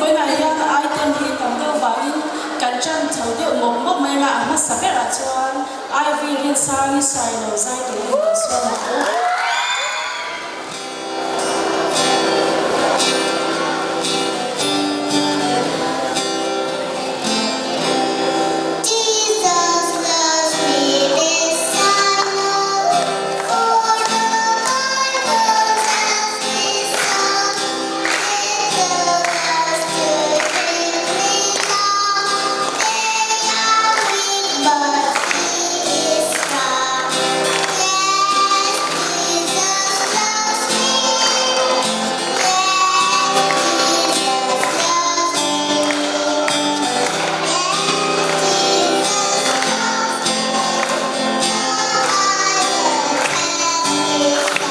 Vawiinah hian item hi tam deuh vangin kan ṭan chho deuh mawp mawp mai anga a hmasa berah chuan Ivy Rinsangi Sailo zai turin kan sawm ang u. Jesus loves me, this I know, for the Bible tells me so. Little does to me now, they are weak, but He is strong. Yes, Jesus loves me. Yes, Jesus loves me. Yes, Jesus loves me. The Bible tells me so.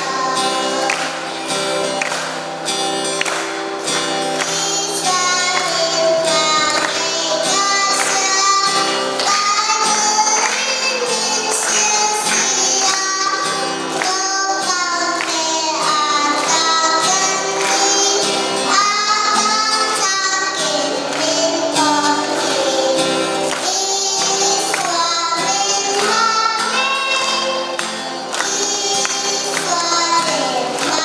He's running proud,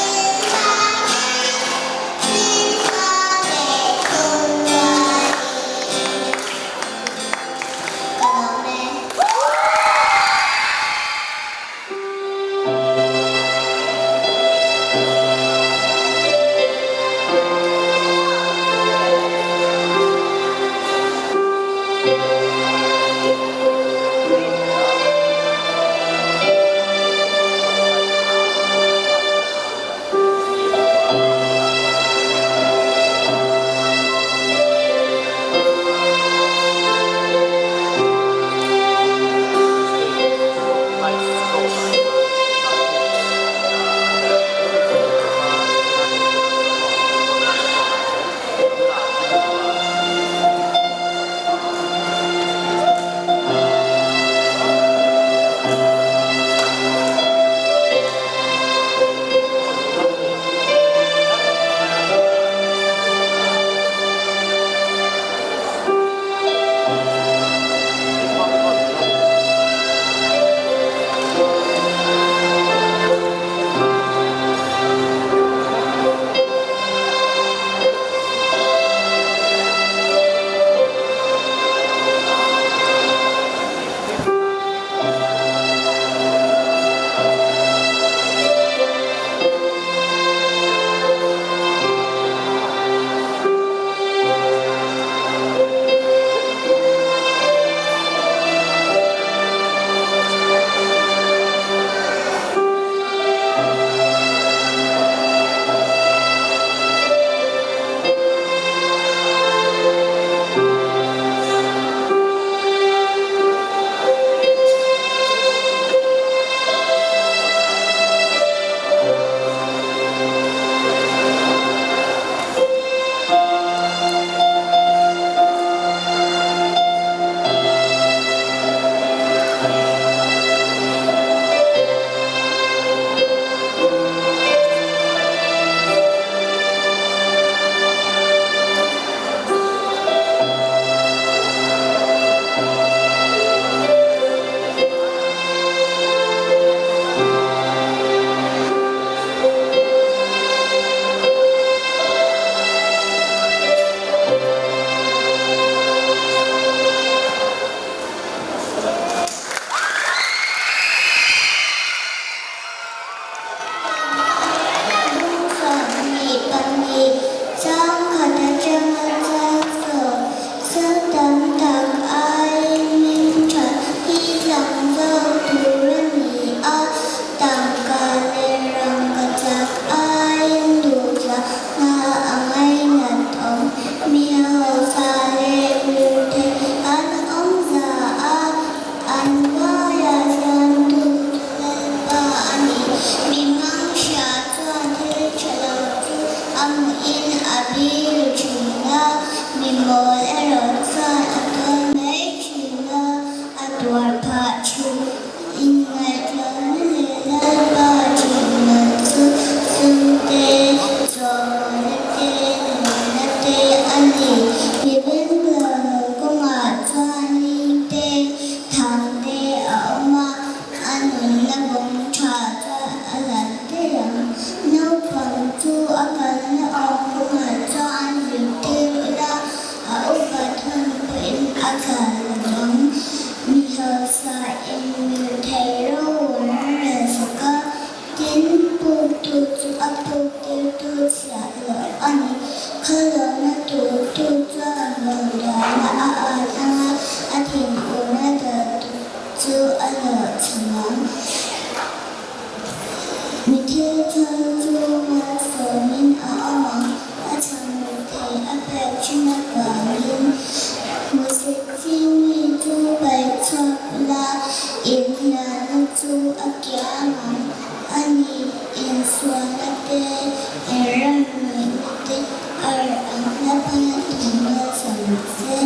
make us Bung 22, chang khat atanga chang sawm, sal tam tak aiin hming that hi lang zawk tur a ni a, tangka leh rangkachak aiin duhzahna a ngainat awm. Mi hausa leh lirthei an awm za a, An vaia siamtu chu Lalpa a ni. Mi hmang hria chuan thil tha lo chu a hmuhin a biru thin a, mi mawl erawh chuan a tuar mai thin a, a tuar phah thin. Inngaihtlawmna leh Lalpa thinna chu sum tha chuan a lan daih ang. Naupang chu a kalna awm kawngah chuan zirtir ila, a upat hun pawhin a thlah lo ang. Mi hausa in mirthei ro an rel sak a, tin puktu chu a puktirtu chhiah loh a ni. Khalohna turtu chuan rorelna a at anga a thinurna dawltu chu a lawh chhung ang. Mi thil thar chu malsawmin a awm ang, a chhan rethei a pek thin avangin. Hmusit chingmi chu paih chhuak ula, inhnialna chu a kiang ang. A ni, insualna te, inramnuihna te a reh ang hlapa tih malsawm rawh se.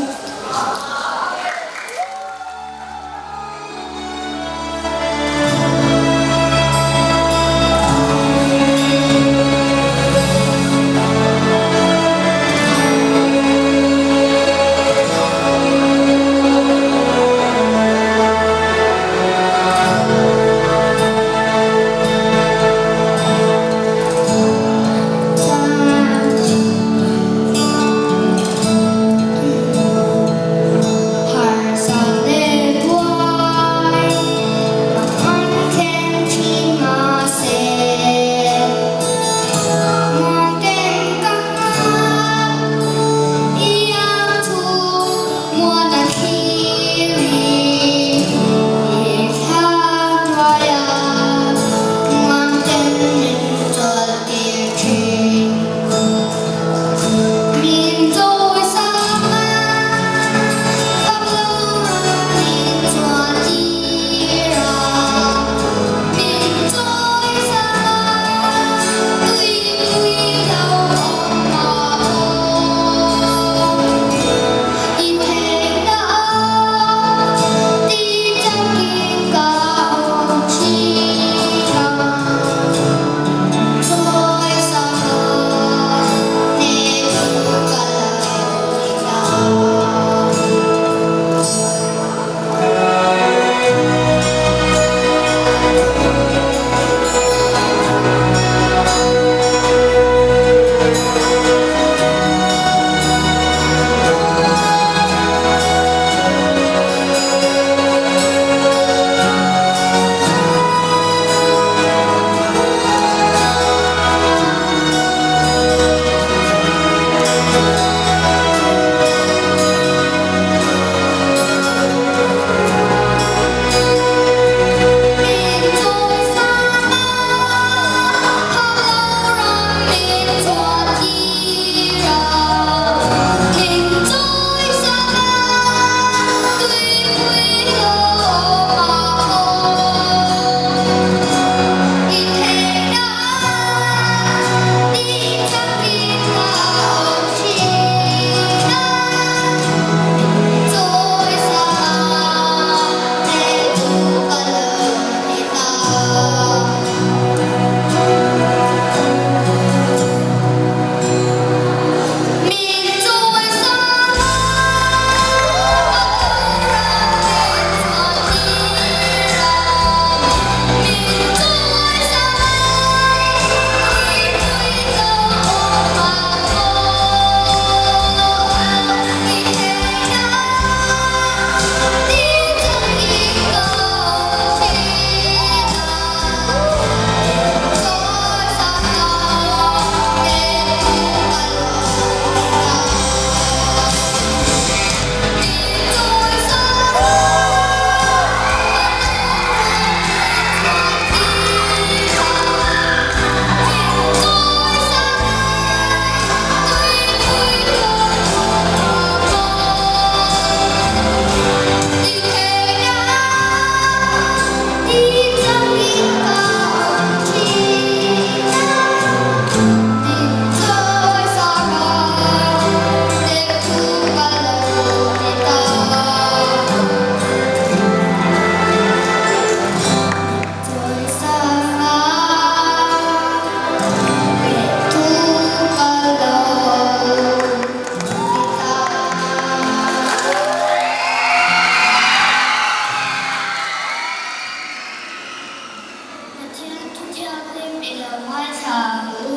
Pathian thu thianghlim i lo ngaithla ang u.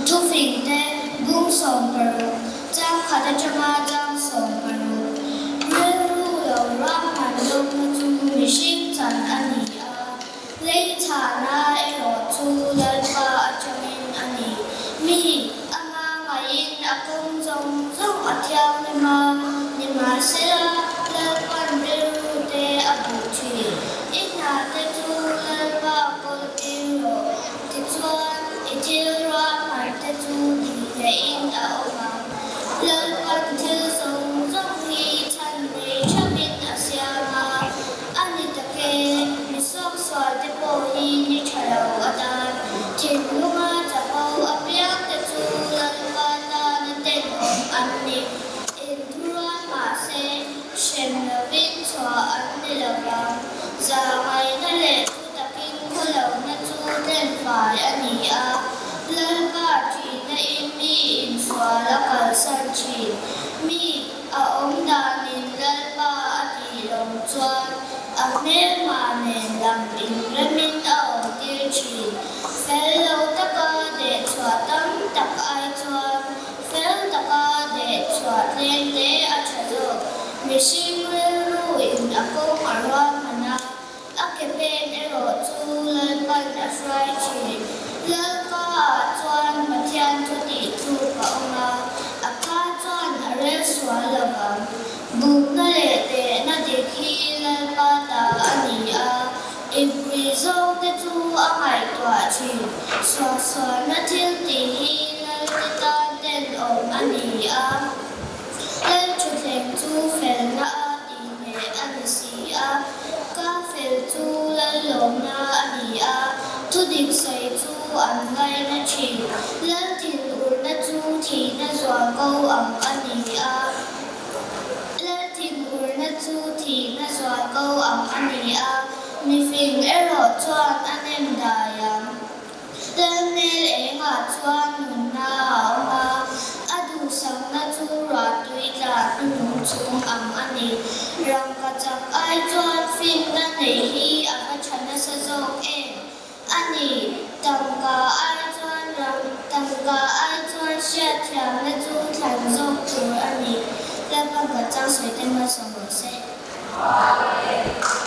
Thufing te, bung 16, chang khat atanga chang 16. Rilru lo ruahman lawkna chu mihring chan a ni a, lei chhahna erawh chu Lalpa atangin a ni. Mi ama ngaihin a kawng zawng zawng a thianghlim a, nimahsela Lalpan rilru te a buh thin. I hna te chu Lalpa kawl tir rawh, tichuan i thil ruahman te chu tihhlehin a awm ang. Lalpan thil zawng zawng hi chhan nei thapin a siam a, a ni tak e, mi suaksual te pawh hi ni tha lo atan thinlunga chapo apiang te chu Lalpa tana tenawm an ni. Inthurual mahse, hrem lovin chhuah an ni lo vang. Zahngaihna leh thu takin khawlohna chu tlenfai a ni a, Lalpa ṭihna-in mi insual a kalsan ṭhin. Mi a awm danin Lalpa a tih lawm chuan a hmelma nen lam inremin a awmtir ṭhin. Fel lo taka dehchhuah tam tak ai chuan Fel taka deh chhuah tlem te a tha zawk. Mihring rilru in a kawng a ruahman a, a ke pen erawh chu Lalpan a hruai thin. Lalka ah chuan Pathian thu tih tluk a awm a, a kha chuan a rel sual lo vang. Bukna leh tehna dik hi Lalpa ta a ni a, Ipui zawk te chu a ngaihtuah thin. Suahsualna thil tih hi Lalte tan tenawm a ni a, Lal thutthleng chu felna a tihmeh a ni si a, ka fel chu Lal lawmna a ni a, thudik sawi chu an ngaina thin. Lal thinurna chu thihna zualko ang a ni a. Lal thinurna chu thihna zual ko ang a ni a, mifing erawh chuan a nem dai ang. Lal hmel engah chuan nunna a awm a, a duhsakna chu ruahtui tla hnuhnung chung ang a ni. Rangkachak ai chuan finna neih hi a va tha nasa zawk em? A ni, tangka ai chuan ram, tangka ai chuan hriatthiamna chu thlan zawk tur a ni. Lalpan kan chang sawi te hmasa rawh se. Amen.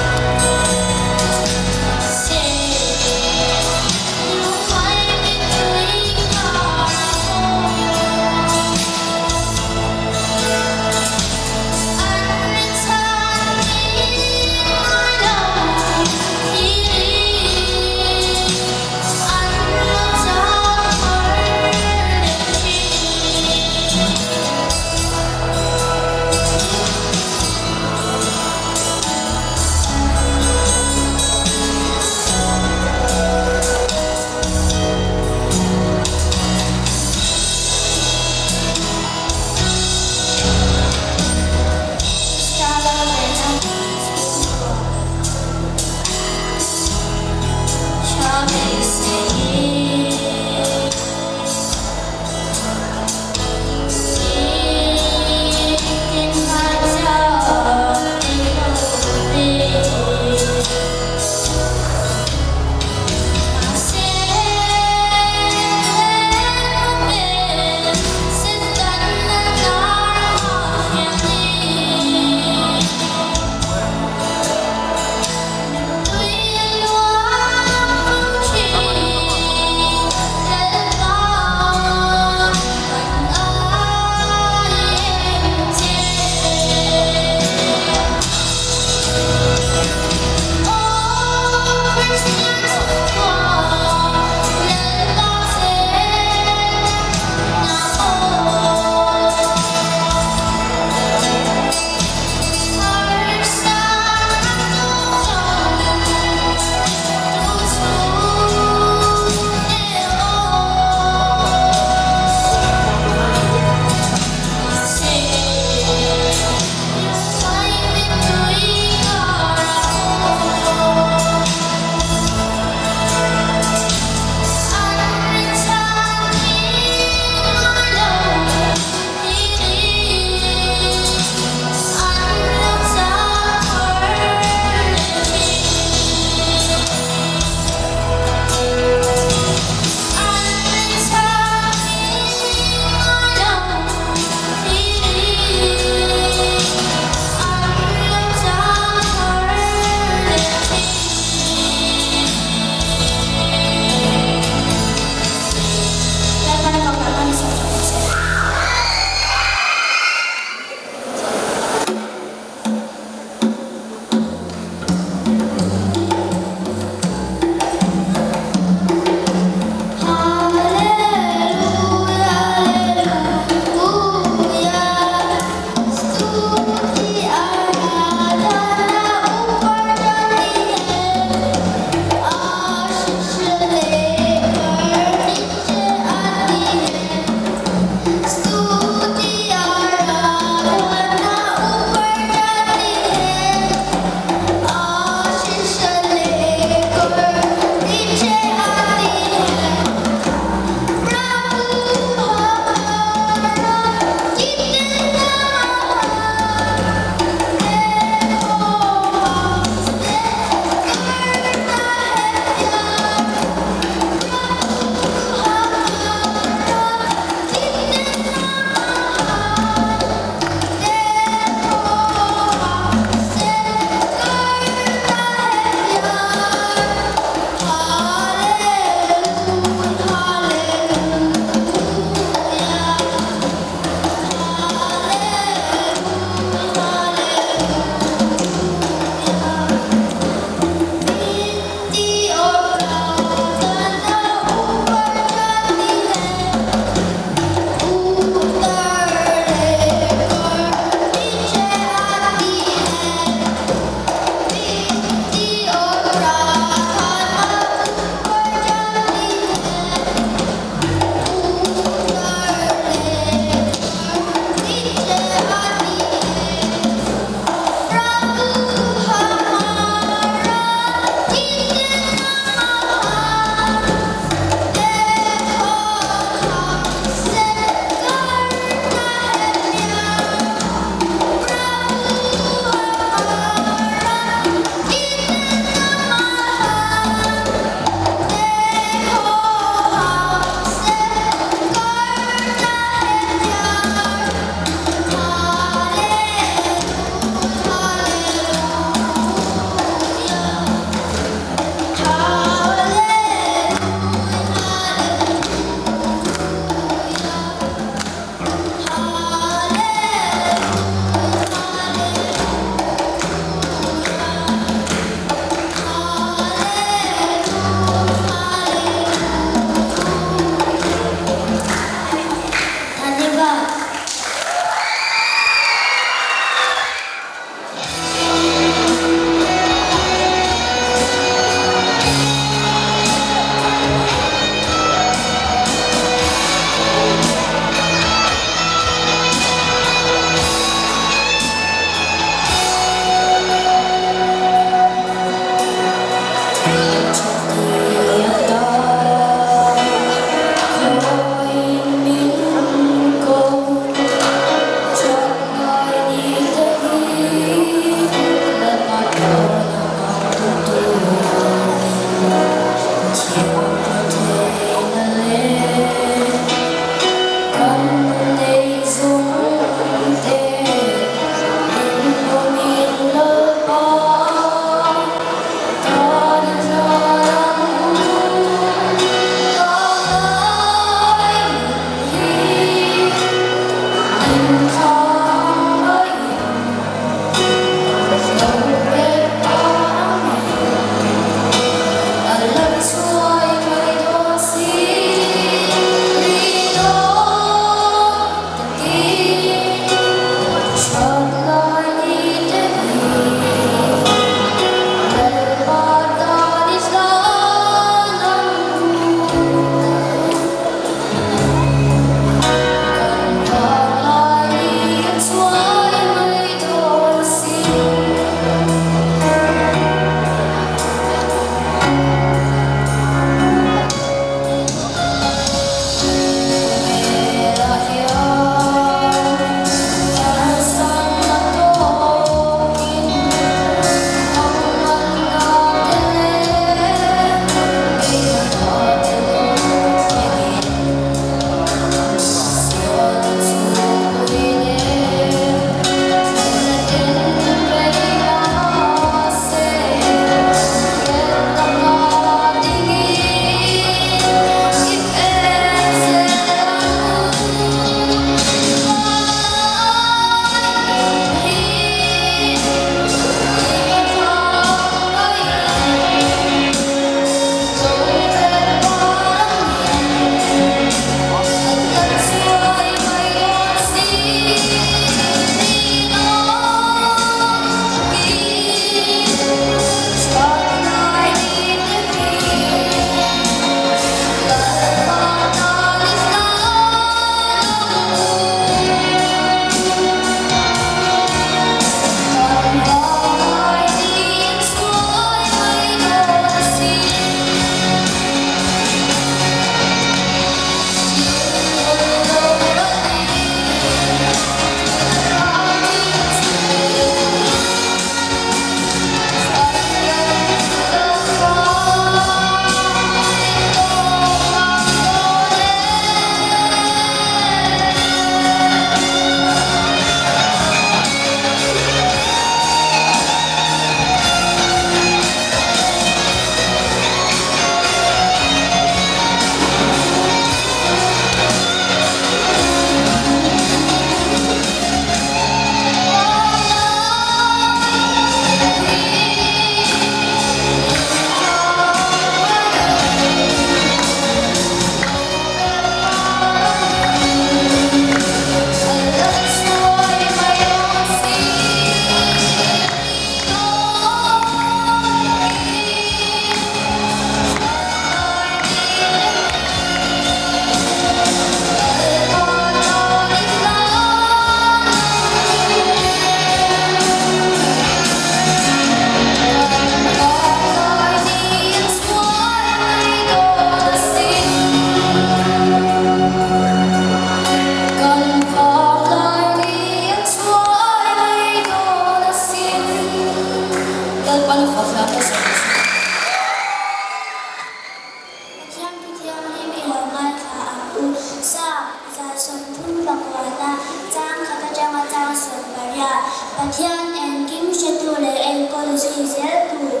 Pathian engkim hretu leh enkawl zui zeltu.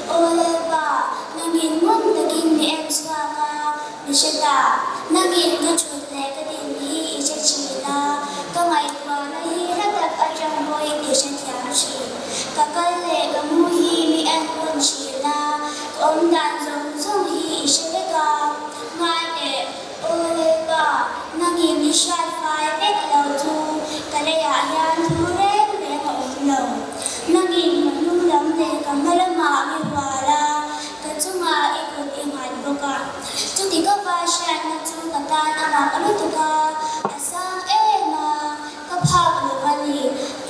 Aw Lalpa, nangin ngun takin mi en chhuak a, mi hre ta. Nangin ka thut leh ka din hi i hre thin a, ka ngaihtuahna hi hla tak atang pawhin i hre thiam thin. Ka kal leh ka mu hi mi en ngun thin a, ka awm dan zawng zawng hi i hre vek a. Ngai teh, Aw Lalpa, nangin i hriat fai vek lo chu ka leiah hian thu reng reng a awm lo. Nangin ka hnung lam leh ka hma lamah mi hual a, ka chungah i kut i nghat bawk a. Chuti ka va hriatna chu ka tan a mak lutuk a, a sang em a, ka phak lo a ni.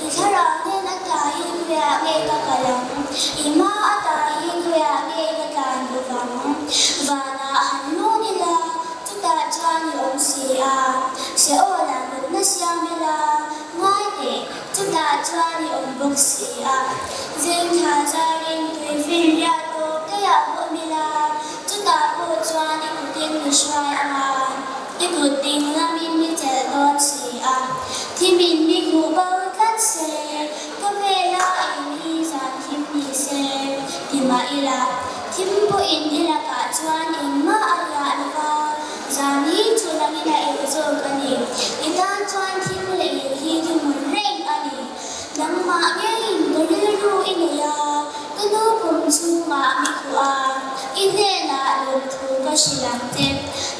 I thlarau hnen ata hi khawiah nge ka kal ang? I hma ata hi khawiah nge ka tlan bawk ang? Vanah han lun ila, chutah chuan i awm si a. Seolah mutna siam ila, ngai teh, chutah chuan i awm bawk si a. Zingthla zarin tui finriat tawp daihah ka awm ila, chutah pawh chuan i kutin mi hruai ang a. I kut ding lamin mi chelh dawn si a, thimin mi khuh bo tlat se, khawvela eng hi zan thim ni se ti mah ila, thim pawhin i lakah chuan engmah a riah lo va, zan hi chu langin a eng zawk a ni. I tan chuan thim leh eng hi thuhmun reng a ni. Nangmah ngeiin ka rilru i nei a, ka nu pum chhungah mi khuh a, i hnenah lawmthu ka hrilh ang che.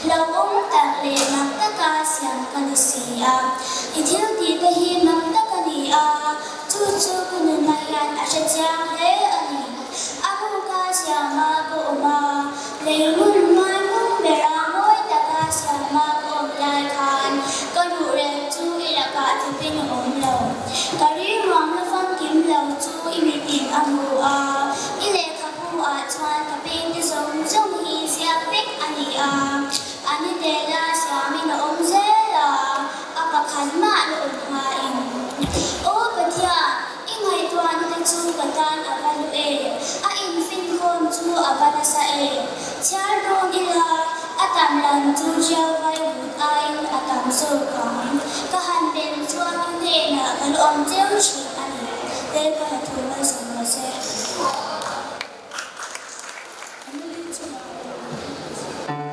Hlauhawm tak leh mak taka siam ka ni si a, i thil tih te hi mak tak a ni a, chu chu ka nunna hian a hre chiang hle a ni. A ruka siama ka awm a, lei hmun hmai hnung bera mawi taka siama ka awm lai khan ka ruhrel chu i lakah thupin a awm lo. Ka rilruang la famkim lo chu i mitin a hmu a, i lehkhabu ah chuan ka pengte zawng zawng hi ziak vek a ni a, a ni tela siamin a awm zel a, a pakhat mah la awm hmain. Aw Pathian, i ngaihtuahna te chu ka tan a va hlu e, a infinkhawm chu a va nasa e. Chhiar dawn ila, a tam lam chu Ṭiau vai vut aiin a tam zawk ang. Ka han bel chuan i hnenah ka la awm cheu ṭhin a ni. Lalpa hnathawh malsawm rawh se. Emily chungah a awm.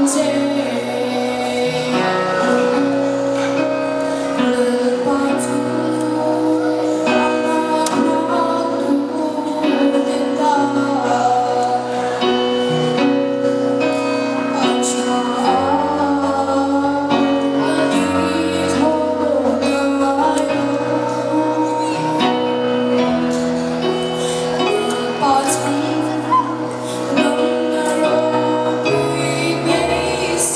che. Lalpa chu amah nghaktute tan a tha a, a tihhlawh ngai lo. Lalpa chu nangna ropui beisei.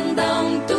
Chhandamtu.